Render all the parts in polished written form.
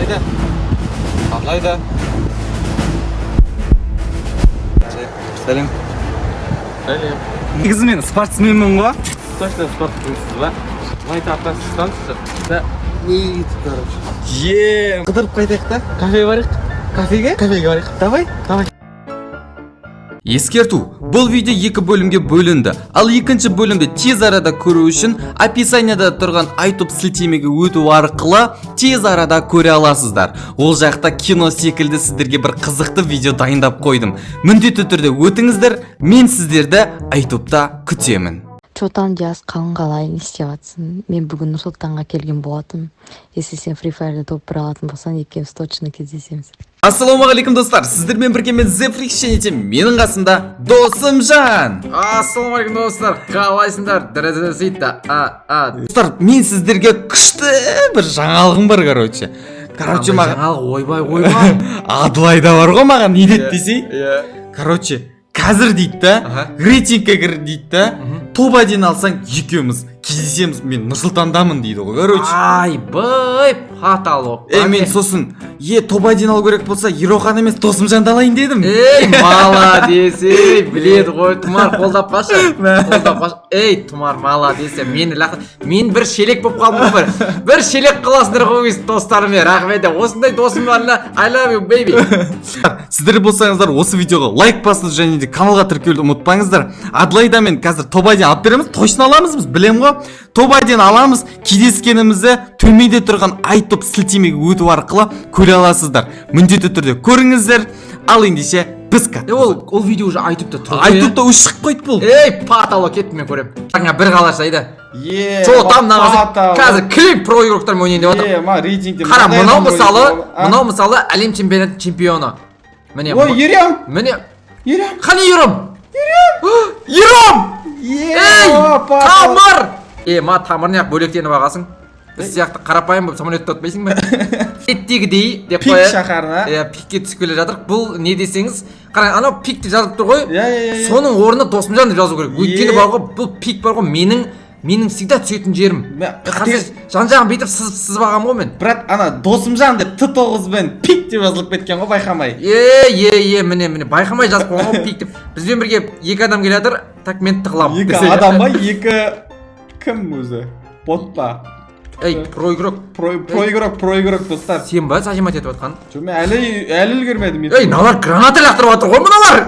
Адлайда. Адлайда. Сәлем. Сәлем. Негізі мен спортсменмін ғой. Точно спортсменсіз ба? Былай тартасыз да. Не, короче. Е, қыдырып қайтайық та. Кафеге барайық. Кафеге? Кафеге барайық. Давай, давай. Ескерту, бұл видео екі бөлімге бөлінді. Ал екінші бөлімді тез арада көру үшін описанияда тұрған iTube сілтемеге өту арқылы тез арада көре аласыздар. Ол жақта кино секілді сіздерге бір қызықты видео дайындап қойдым. Міндетті түрде өтіңіздер, мен сіздерді iTube'та күтемін. Чё там, Диас, қалың қалай, не істеп жатсың? Мен бүгін Нұр-Сұлтанға келген болатынмын. Если сен Free Fire'да топ бір алатын болсаң, екеуміз точно кездесеміз. Ассалаумағалейкум, достар! Сіздермен бірге мен, Зефрикс, және де менің қасымда Досымжан. Ассалаумағалейкум, достар, қалайсыңдар? Дәрәзәсита а а. Достар, мен сіздерге күшті бір жаңалығым бар, короче. Короче, маған жаңалық, ойбай, ойбай. Адлайда бар ғой, маған не деді десей? Иә. Короче, қазір дейді да, рейтингке кір дейді да, топ один алсаң, екеуміз кездесеміз, мен Нұрсұлтандамын дейді ғой, короче. Айбай, потолок. Ей, мен сосын, е, топ один алу керек болса, Ерохан емес, Досымжанды алайын дедім. Ей, молодец, ей, біледі ғой, Тұмар, қолдап қалшы. Қолдап қалшы. Ей, Тұмар, молодец, мені лақ. Мен бір шелек болып қалдым ғой бір. Бір шелек қыласыңдар ғой достарым, рахмет. Осындай досым барына, I love you, baby. Сіздер болсаңыздар, осы видеоға лайк басуды және де каналға тіркелуді ұмытпаңыздар. Адлайдамен қазір топ один алып береміз, точно аламыз, біз білем ғой. Топ один аламыз, кездескенімізді төменде тұрған iTop сілтемеге өту арқылы көре аласыздар. Міндетті түрде көріңіздер. Ал ендеше біз Е, ол видео уже iTube'та тұр ғой. iTube'та уже шығып қойды бұл. Ей, потолок, кеттім, мен көремін. Жаңа бір қалашы айда. Е, Чо там мына қазір клип про игроктармен ойнайын деп жатыр. Е, ма рейтингте. Қара, мынау мысалы, мынау мысалы әлем чемпионатының чемпионы. Міне. Ой, Ерем! Міне. Ерем! Қане Ером? Ером! Ером! Ей, тамыр! Е, ма тамыр неғып бөлектеніп ағасың? Біз сияқты қарапайым болып самолетте отпайсың ба? Әдеттегідей деп Пик қояйық. шаһарына. Иә, пикке түсіп келе жатырық. Бұл не десеңіз, қараң, анау пик деп жазылып тұр ғой. Иә, иә, иә. Соның орнына Досымжан деп жазу керек. Өйткені Е. бар ғой, бұл пик бар ғой, менің всегда түсетін жерім. Мә, Қазір жан жағын бүйтіп сызып сызып алғанмын ғой мен. Брат, ана Досымжан деп Т9 бен пик деп жазылып кеткен ғой, байқамай. Е, е, е, міне, міне, байқамай жазып қойған ғой пик деп. Бізбен бірге екі адам келе жатыр, так мен тығыламын. Екі адам ба, екі кім өзі? Бот па? Ей, про игрок. Про игрок, про игрок, достар. Сен ба зажимать етіп жатқан? Жоқ, мен әлі үлгермедім. Ей, мыналар граната лақтырып жатыр ғой, мыналар!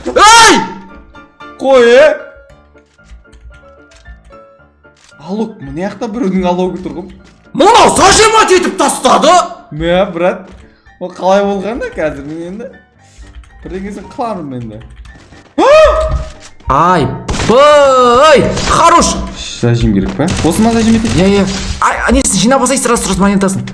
Ей! Қой, е. Алок, мына жақта біреудің алогы тұр ғой. Мынау зажимать етіп тастады! Мә, брат. Ол қалай болған да қазір мен енді бірдеңесін қыламын енді. Ай, бай! Хорош! Зажим керек па? Осы ма зажим етеді? Иә, иә. Ай, несін жинап алсай, сразу сразу монетасын.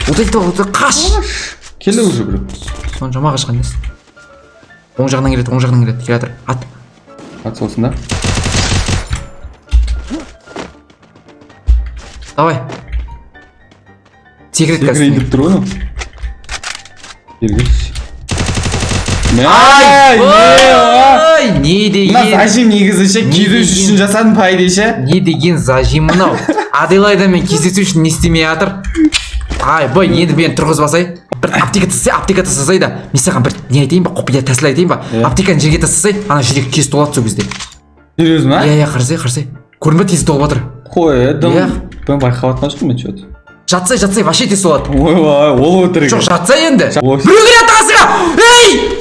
Вот это, вот это, қаш! Келді уже біреу. Соншама қашқан несі? Оң жағынан келеді, оң жағынан келеді, келе жатыр. Ат. Ат салсын да. Давай. Секрет Секірейін қазір. деп тұр ғой анау. Бергеш. Мә, Ай, е, а! ой, не Мына деген, зажим негізі ше, Не кездесу деген? үшін жасадым по идее ше. не деген зажим мынау? Аделайдамен кездесу үшін не істемей жатыр? Ай, бай, енді мені тұрғызып алсай. Бір аптека тастасай, аптека тастасай да. Мен саған бір не айтайын ба, құпия тәсіл айтайын ба? Иә. Аптеканы жерге тастасай, ана жүрек тез толады сол кезде. Серьезно, ма? Иә, иә, қарасай, қарасай. Көрдің ба, тез толып жатыр. Қой, дым. Иә. Мен байқап жатқан жоқпын мен чё-то. Жатсай, жатсай, вообще тез толады. Ойбай, ол өтірік. Жоқ, жатса енді. Ой. Біреу келеді қасыңа! Ей!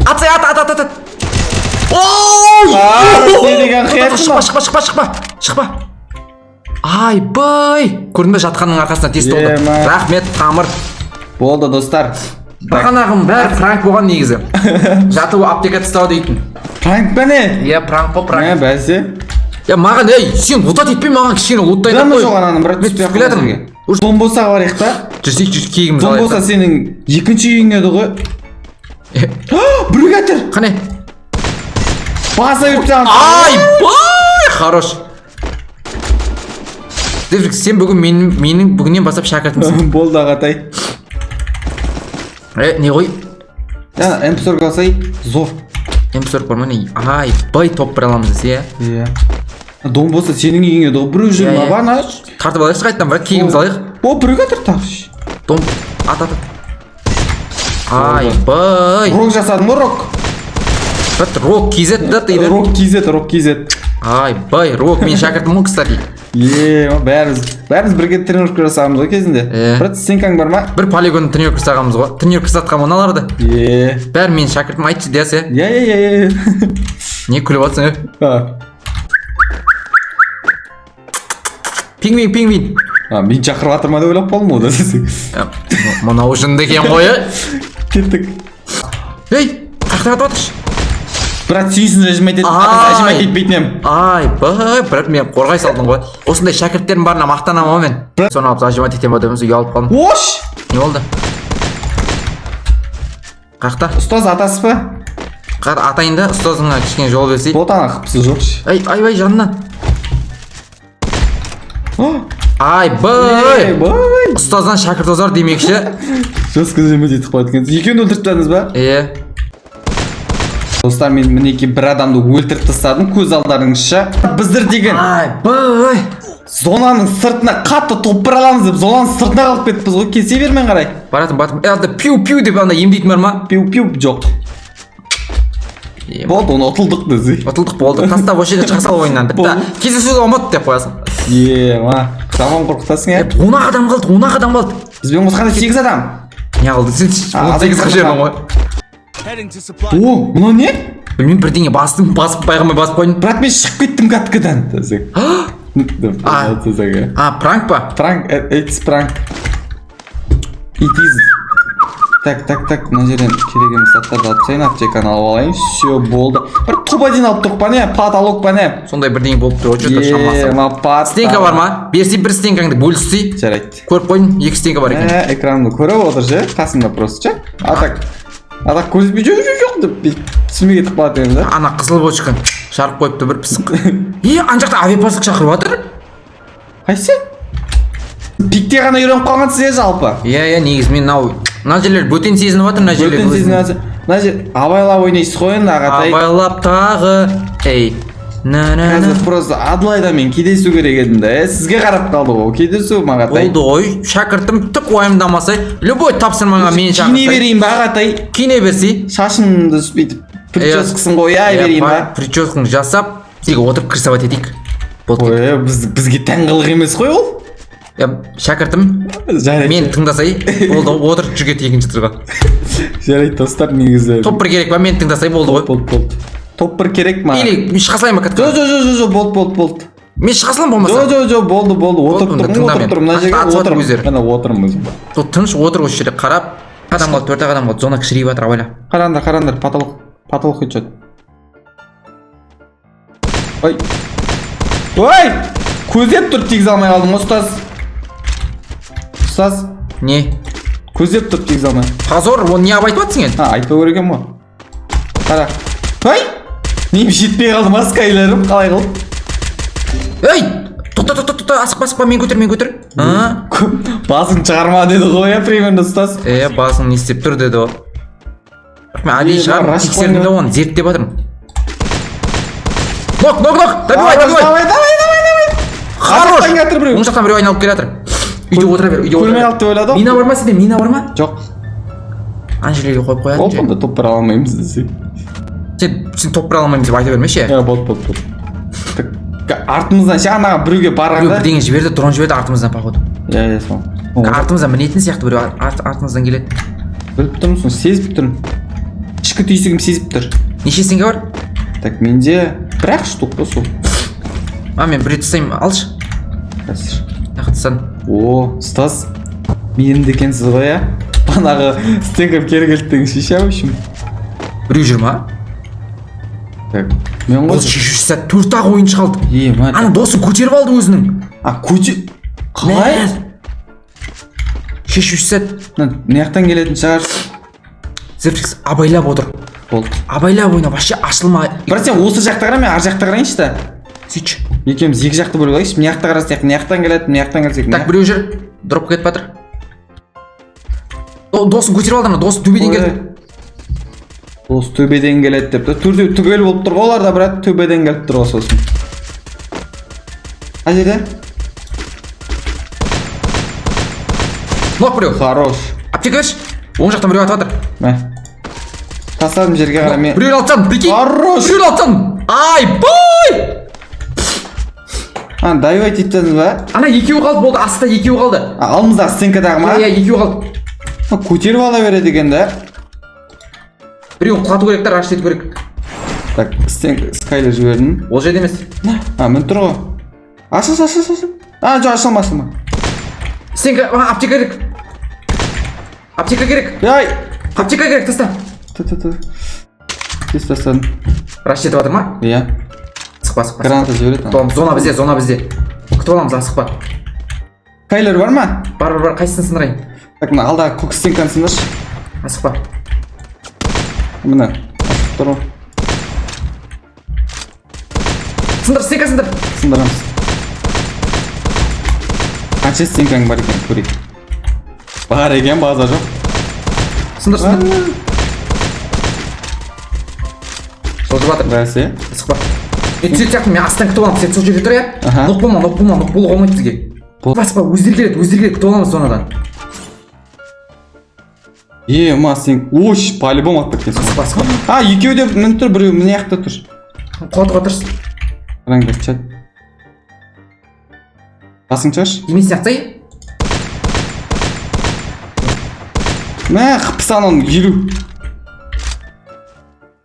Атсай, ат, ат, ат, ат, ат. Ой! А, не деген қият Шықпа, шықпа, шықпа, шықпа, шықпа. Айбай! Көрдің бе, жатқанның арқасында тез толды. Е-ма. Рахмет, тамыр. Болды, достар. Бағанағым бәрі пранк болған негізі. Жатып аптека тастау дейтін. Пранк па не? Иә, пранк қой, Мә, пранк. бәсе. Я маған, ей, сен лутать етпей, маған кішкене луттай Дымы қой. жоқ ананың, брат, Мен түспей түсіп келе жатырмын. Уже дом болса барайық та. Жүрсек, жүр, кегіміз Дом алайық. болса сенің екінші үйің еді ғой. Біреу жатыр. Қане? Баса беріп тастаған. Айбай, хорош. Дефрик, сен бүгін менің бүгіннен бастап шәкіртімсің. Болды, ағатай. Е, не ғой? Жаңа М40 алсай, зор. М40 бар ма не? Айбай, топ бір аламыз десе, иә. Иә. Дом болса сенің үйің еді ғой. Біреу жүр Иә, ма иә. бана? Тартып алайықшы қайтадан, бірақ кегімізді алайық. О, біреу жатыр тағы. Дом, ат, ат, ат. Айбай. Рок жасадым ғой, рок. Брат, рок kz да дейді. Рок kz, рок kz. Айбай, рок мен шәкіртім ғой, кстати. Е, бәріміз бірге тренировка жасағанбыз ғой кезінде. Е. Брат, стенкаң бар ма? Бір полигон тренировка жасағанбыз ғой. Тренировка жасатқан мыналарды. Е. Бәрі менің шәкіртім, айтшы, Диас, е. Иә, иә, иә, иә. Не күліп жатсың, е? А, Пингвин, пингвин. А, мен шақырып жатыр ма деп ойлап қалдым ғой десең. Ә, мынау жынды екен ғой, е. Кеттік. Ей, қаяқтан атып жатыршы? Брат, сүйсін, зажимать ет, Ай. зажимать етпейтін едім. Айбай, брат, мен қорғай салдың ғой. Осындай шәкірттердің барына мақтанамын ғой мен. Соны алып зажимать етемін ба деп ұялып қалдым. Ош! Не болды? Қаяқта? Ұстаз атасыз ба? Қар атайын да, ұстазыңа кішкене жол берсей. Вот ана қыпсы жоқ. Ай, айбай, жанынан. Айбай! Бай! Ұстаздан шәкірт озар демекші. Жестко зажимать етіп қояды екенсіз. Екеуін өлтіріп тастадыңыз ба? Е, Достар, мен мінекей бір адамды өлтіріп тастадым көз алдарыңызша. Біздер деген айбай! зонаның сыртына қатты топ бір аламыз деп зонаның сыртына қалып кетіппіз ғой. Кесе бермен қарай. Баратым, баратым. Е, анда пиу-пиу деп анда емдейтін бар ма? Пиу пиу жоқ. Е, Болды, оны ұтылдық біз. ұтылдық, болды. Таста, осы жерде шыға сал ойыннан. Бітті. Болды. Кездесуді ұмыт деп қоясың. Е, ма, жаман қорқытасың, Е, ә? 10 ақ адам қалды, 10 ақ адам қалды. Бізбен қосқанда 8 адам. Не қылды? Сен А, 18 ақ жібердің ғой. О, мынау не? Білмеймін, бірдеңе бастым, басып байқамай басып қойдым. Брат, мен шығып кеттім каткадан. А. А, пранк па? Пранк, it's prank. It is. Так, так, так, мына жерден керек емес заттарды алып тастайын, аптеканы алып алайын. Все, болды. Бір топ один алып тұрық па не? Потолок па не? Сондай бірдеңе болып тұр ғой, что-то шамасы. Е, ма, пат. Стенка бар ма? Берсей бір стенкаңды бөліссей. Жарайды. Көріп қойдым, екі стенка бар екен. Ә, экранды көріп отыр ше, қасымда просто ше. А так, а так көзбе жоқ, жоқ, жоқ деп бүйтіп түсінбей кетіп қалады екен да. Ана қызыл бочка жарып қойыпты бір пысық. Е, ана жақта авиапасық шақырып жатыр. Қайсы? Пикте ғана үйреніп қалғансыз иә жалпы. Иә, иә, негізі мен мынау мына жерлер бөтен сезініп жатыр, мына жерлер. Бөтен сезініп жатыр. Мына жер абайлап ойнайсыз ғой енді, ағатай. Абайлап тағы. Ей. На на на. Қазір просто Адлайдамен кездесу керек едім да, е, сізге қарап қалды ғой кездесу, ағатай. Болды ғой, шәкіртім түк уайымдамасай, любой тапсырмаңа мені Киіне шақырсай. берейін ба, ағатай? Киіне берсей. Шашымды бүйтіп прическасын қоя берейін ба? Прическаны жасап, тек отырып крысовать етейік. Болды. Ой, бізге тән қылық емес қой ол. Я, шәкіртім, Жарайды. мен тыңдасай, болды, отыр, жүр кет екінші турға. Жарайды, достар, негізі. Топ бір керек па, мен тыңдасай болды ғой. Болды, болды. Топ бір керек маған. Или мен шыға салайын ба Жоқ, катка? жоқ, жоқ, жоқ, жоқ, болды, болды, болды. Мен шыға саламын болмаса. Жоқ, жоқ, жоқ, болды, болды. Отырып онда тұрмын, тыңда отырып мені. тұрмын. Мына жерге Атып жатыр отырмын. өздері. Міне отырмын өзім. Сол тыныш отыр осы жерде қарап. Адам қалды, төрт ақ адам қалды. Зона кішірейіп жатыр, абайла. Қараңдар, қараңдар, потолок, потолок идет. Ой. Ой! Көздеп тұрып тигізе алмай қалдым ғой, ұстаз. Ұстаз, Не? көздеп тұрып тигізе алмай. Позор, оны не айтып жатсың енді? А, айтпау керек екен ғой. Қара. Ой! Нем жетпей қалды ма скайлерім, қалай қылып? Ей! Тоқта, тоқта, тоқта, асықпа, асықпа, мен көтер, мен көтер. А? Басын шығарма деді ғой, иә, примерно ұстаз. Е, басың не істеп тұр деді ғой. Бірақ мен әдейі Е, шығарып раш тексердім де қойды. оны, зерттеп жатырмын. Нок, нок, нок! Добивай, добивай! Давай, давай, давай, давай! Хорош! Жақтан келе жатыр біреу. Оң жақтан біреу айналып келе жатыр. Үйде отыра бер, үйде отыра Көрмей бер. қалды деп ойлады ғой. Мина бар ма сенде? Мина бар ма? Жоқ. Ана жерлерге қойып қояды. Болды, онда топ бір ала алмаймыз десек. Сен топ бір ала алмаймыз деп айта бермеші. Иә, болды, болды, болды. Так, артымыздан ше анаға біреуге Біреу барғанда. бірдеңе жіберді, дрон жіберді артымыздан, походу. Иә, иә, сол. Артымыздан мінетін сияқты біреу артымыздан келеді. Біліп тұрмын, соны сезіп тұрмын. Ішкі түйсігім сезіп тұр. Неше теңге бар? Так, менде бір ақ штук қой сол. А, мен бір рет тастаймын, алшы. Қазір. Тағы тастадым. О, ұстаз. Менің екенсіз ғой, иә? Банағы стенкам кері келді деген шеше, в общем. Біреу жүр ма? Так, мен ғой. Ол шешуші сәт, төрт ақ ойыншы қалды. Е, ма. Ана досын көтеріп алды өзінің. А, көте... Қалай? Мә. Шешуші сәт. Мына мына жақтан келетін шығар. Зефрикс абайлап отыр. Болды. Абайлап ойна, вообще ашылма. Бірақ сен осы жақта қара, мен ар жақта қарайыншы да. Сөйтші. Екеуміз екі жақты бөліп алайықшы. Мына жақта қарасақ, мына жақтан келеді, мына жақтан келсек. Так, біреу жүр. Дроп кетіп жатыр. Досын көтеріп алды ана, досы төбеден келді. Дос төбеден келеді деп та. Төртеу түгел болып тұр ғой олар да, брат, төбеден келіп тұр ғой сосын. Қай жерде? Нок біреу. Хорош. Аптека берші. Оң жақтан біреу атып жатыр. Мә. Тастадым жерге қарай мен. Біреуін алып тастадым, прикинь. Хорош. Біреуін алып тастадым. Айбай! А, добивать етіп ба? Ана екеуі қалды, болды, астта екеуі қалды. А, алдымыздағы стенкадағы ма? Иә, екеуі қалды. А, көтеріп ала береді екен да. Біреуін құлату керек та, раш ету керек. Так, стенка скайлер жібердім. Ол жерде емес. А, міне тұр ғой. Аш, аш, аш, аш, аш. А, жоқ, ашылма, ашылма. Стенка, маған аптека керек. Аптека керек. Ай! Аптека керек, таста. Ту, ту, ту. Тез тастадым. Раш етіп жатыр ма? Иә. Сықпа, сықпа. Граната жібереді. Күтіп аламыз, зона бізде, зона бізде. Күтіп аламыз, асықпа. Скайлер бар ма? Бар, бар, бар, қайсысын сындырайын? Так, мына алдағы көк стенканы сындыршы. Асықпа. Міне, ашып тұр ғой. Сындыр, стенка сындыр. Сындырамыз. Қанша стенкаң бар екен, көрейік. Бар екен, база жоқ. Сындыр, сындыр. Жылжып жатыр. Бәсе. Асықпа. Мен түсетін сияқтымын, мен астан күтіп аламын. Сен сол жерде тұр, иә? Аха. Нок болма, нок болма, нок болуға болмайды бізге. Баспа, өздері келеді, өздері келеді, күтіп аламыз зонадан. Е, ма, сен, ош, по-любому атып кеткенсің. Асықпа, асықпа. А, екеуі де мініп тұр, біреуі мына жақта тұр. Құлатуға тырыс. Қараңдар, чат. Басың шаш. Емес сияқты, ей? Мә, қыпсан оны, 50.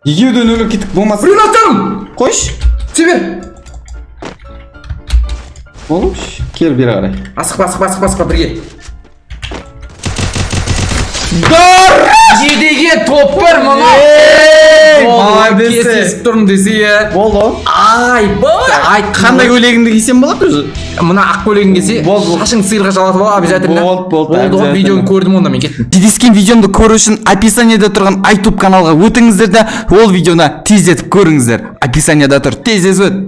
Екеуі де нөлі кеттік болмаса. Біреуін аттым! Қойшы. Түсе бер. Болыш. Кел бері қарай. Асықпа, асықпа, асықпа, асықпа, бірге. Жедеген топ бір мынау. Молодец. Кездесіп тұрмын десе, иә. Болды. Айбай, айт. Қандай көйлегіңді кисем болады уже? Мына ақ көйлегін кисе, Болды, болды. шашың сиырға жалатып ал, обязательно. Болды, болды, Болды ғой, обязательно. видеоны көрдім онда, мен кеттім. Кездескен видеомды көру үшін описаниеде тұрған iTube каналға өтіңіздер де, ол видеоны тездетіп көріңіздер. Описанияда тұр, тез өт.